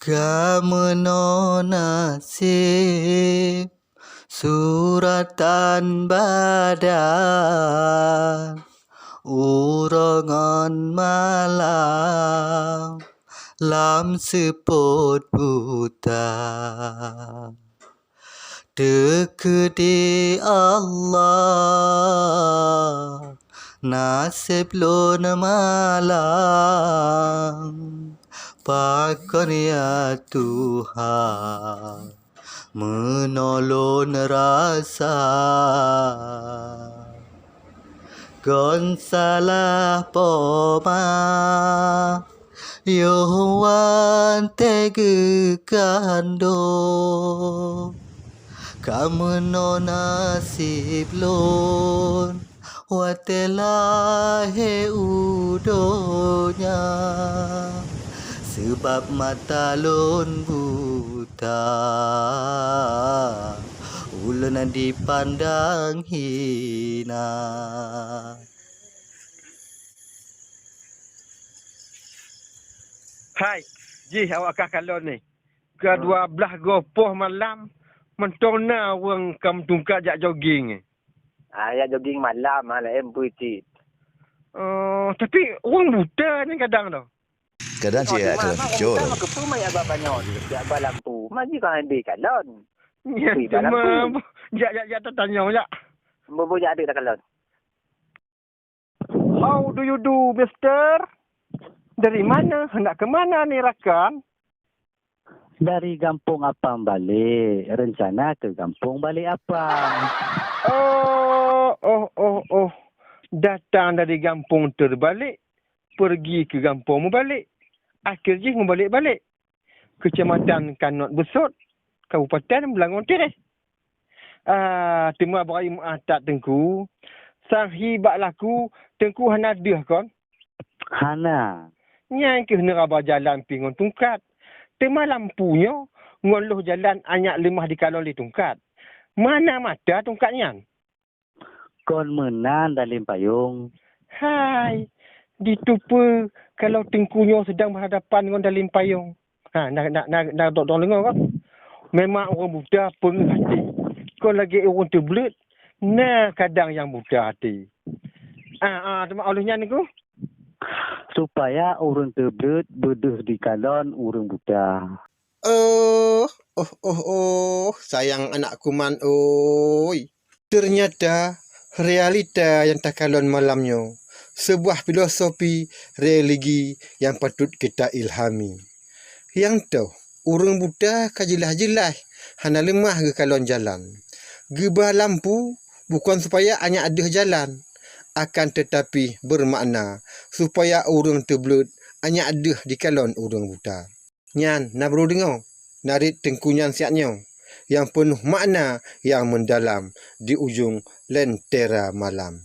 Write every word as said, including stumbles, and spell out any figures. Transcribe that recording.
Ka meunoe naseb suratan badan uroe ngon malam lam seupôt buta. Teukeudi Allah naseb lôn malang, pakon ya Tuhan meunoe lôn rasa. Kon salah poma yoh watée geukandong. Ka meunoe naseb lôn watée lahé u donya, sabab mata lôn buta, ulôn dipandang hina. Hai, jih awak ka kalon ni. Ka dua blaih goe poh malam, mantong na ureuëng ka meutungkat jak jogging. Ah, jak jogging malam, ha, laén beue cit. Oh, tapi ureuëng buta nyan kadang tu. Kadang cit ya, tu, cor. Maka pun ya ba banyak, ya ba lampu. Maju kan di kalon. Ya, cuma jak, jak, jak tatanyong, jak. Bobo jak ada kalon. How do you do, Mister? Dari mana? Hendak ke mana ni, rakan? Dari gampông Apam balek. Rencana ke gampông balek Apam. Oh, oh, oh, oh. Datang dari gampông terbalik, pergi ke gampông meubalek. Akhir jih meubalek-balek. Keucamatan Kanot Beusot, Kabupaten Beulangong Tireh. Ah, teuma bak imeum that Teungku, sang hi bak laku Teungku hana deuh kon? Hana. Nyan keuh neuraba jalan pih ngon tungkat. Teuma lampu nyoe ngon loh jalan anyak leumah dikalon lé tungkat. Mana mata tungkat nyan? Kon meunan dalem payong. Hai, ditupeue kalau Teungku nyoe seudang berhadapan ngon dalem payong. Ha, na, na, na, na dok dong deungoe kan? Memang ureuëng buta peungeuh até. Kon lagée ureuëng teubleuet, na kadang nyang buta até. Ah, ah, teuma óh lheueh nyan Teungku? Supaya ureuëng teubleuet beudeuh dikalon ureuëng buta. Oh, oh, oh, oh, sayang anak kuman, oi. Ternyata, realita nyang takalon malam nyoe, sebuah filosofi religi nyang patut kita ilhami. Nyang toh, ureuëng buta ka jeulaih-jeulaih hana leumah geukalon jalan. Geuba lampu bukon supaya anyak deuh jalan, akan teutapi beumakna supaya ureuëng teubleuet anyak deuh dikalon ureuëng buta. Nyan na barô deungoe, narit Teungku nyan siat nyoe, nyang peunoh makna nyang meudalam di ujong lentera malam.